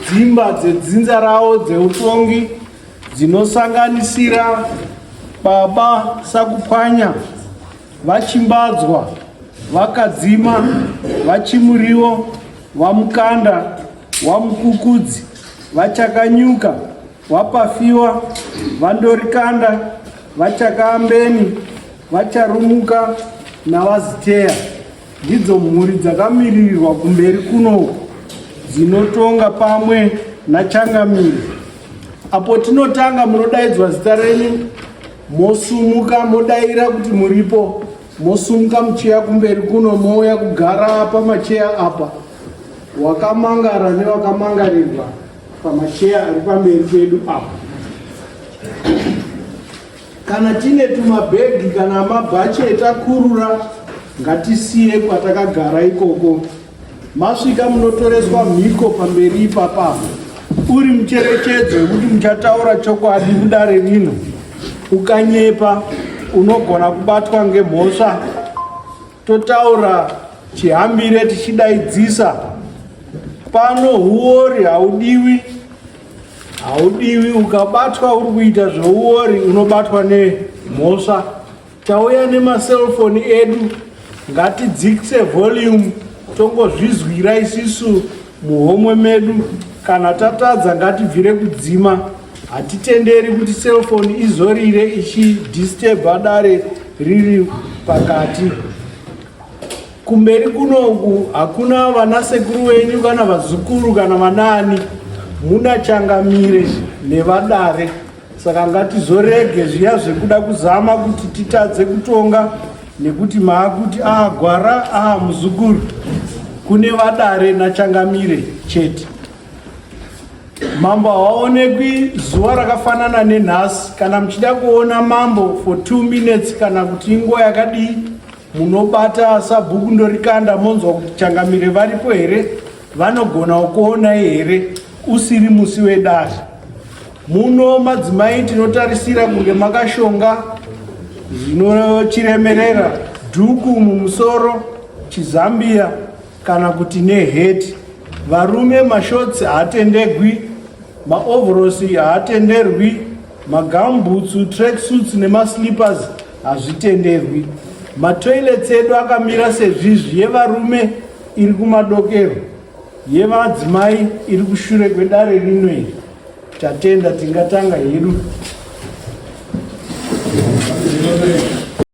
dzimba dzedzinza ravo dzeutongi dzinosanganisira Baba Sakupwanya, VaChimbadzwa, VaKadzima, VaChimuriwo, VaMukanda, VaMukukudzi, VaChakanyuka, VaPafiwa, VaNdorikanda, VaChakaambeni, VaCharumuka naVaZiteya. Ndidzo mhuri dzakamiririrwa kumberi kunoku dzinotonga pamwe nachangamire. Apo tinotanga munodaidzwa zita renyu mosumuka modaira kuti muripo mosumuka muchiya kumberi kuno mouya kugara pamacheya apa wakamangara newakamangarirwa pamacheya ari pamberi pedu apa. Kana tine tumabhegi kana mabhachi etakurura ngatisiye kwatakagara ikoko. Masvika munotoreswa mhiko pamberi ipapa. Uri mucherechedzo wekuti muchataura chokwadi mudare rino. Ukanyepa unogona kubatwa ngemhosva. Totaura chihambire tichidaidzisa. Pano huori haudiwi. Haudiwi, ukabatwa uri kuita zveuori unobatwa nemhosva. Tauya nemaselfoni edu, ngatidzikise volume tongozvizwira isisu muhomwe medu. Kana tatadza ngatibvire kudzima. Hatitenderi kuti selfoni izorire ichidisturba dare riri pakati. Kumberi kunoku hakuna vanasekuru venyu kana vazukuru kana vanaani, muna changamire nevadare. Saka ngatizorege zviya zvekuda kuzama kuti titadze kutonga nekuti maakuti ah gwara ah muzukuru. Kune vadare nachangamire chete. Mambo hawaonekwi zuva rakafanana nenhasi. Kana muchida kuona mambo for 2 minutes kana kuti inguva yakadii, munobata sabhuku ndorikanda monzwa kuti changamire varipo here, vanogona kuonai here usiri musi wedare. Muno madzimai tinotarisira kunge makashonga zvinochiremerera, dhuku mumusoro, chizambia kana kuti neheti. Varume mashotsi haatendegwi, maovhorosi haatenderwi, magambutsu, tracksuits nemaslippers hazvitenderwi. Matoilets edu akamira sezvizvi, yevarume iri kumadokero, yevadzimai iri kushure kwedare rino iri. Tatenda, tingatanga hedu.